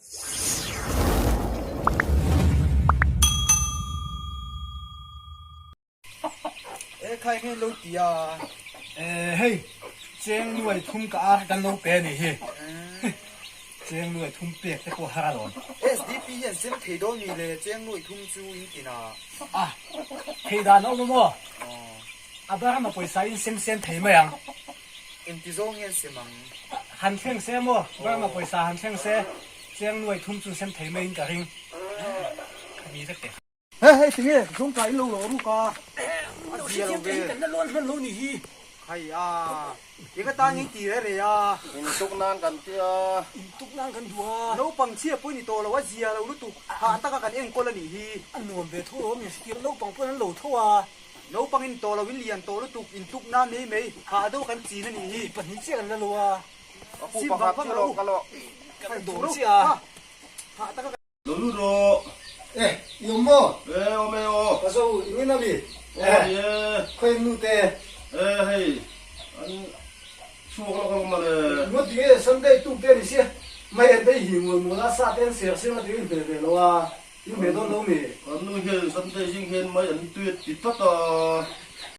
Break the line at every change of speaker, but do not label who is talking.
E khai nge lo ti a.
E hei cheng nuai thum ka ar kan lo pe a nih hi. Cheng nuai thum pek te pawh har alawm.
SDP hian sem thei dawn mi le cheng nuai thum chu in ti na.
A thei dan a awm a maw? A bar ma pawisa in sem sem thei mai ang.
Engti zawng hian sem ang?
Han thleng se maw? Burma pawisa han thleng se, cheng nuai thum chu sem thei maiin ka ring. Ka ni vek teh.
He hei tinge zawngkai in lo rawh ruk a.
A zia lo ve. Kan la lawn hman lo ni hi.
Khai a. Eng atan nge ti re re a.
In tuk nan kan ti a.
In tuk nan kan duh a.
Naupang chhia pawh i ni tawh lo, a zia lo lutuk. Hah taka kan enkawl a nih hi.
A nuam ve tho awm in hriat naupang pawhin an lo tho a.
Naupang in tawh lo in lian tawh lutuk in tuk nan mai mai hah deuh kan chin a nih hi.
Pahnih chiah kan la lo a.
Sim vang vang ro.
Kan dawm chiah a.
Hah taka kan.
Lo lut rawh.
E, i awm maw?
E, awm e aw.
Ka zo, i ngin a mi?
Aw ni e.
Khawi nu te?
E, hei, an chhuak lawk alawm mawle.
Ngawt ding e, Sunday tuk te a ni sia. Mai an te hi mual mual a, sa te an ser siam a tiin hmel ve lo a. In hmeh dawn lo mi?
Kan nu hian Sunday zing hian mai an tui a ti tlat a.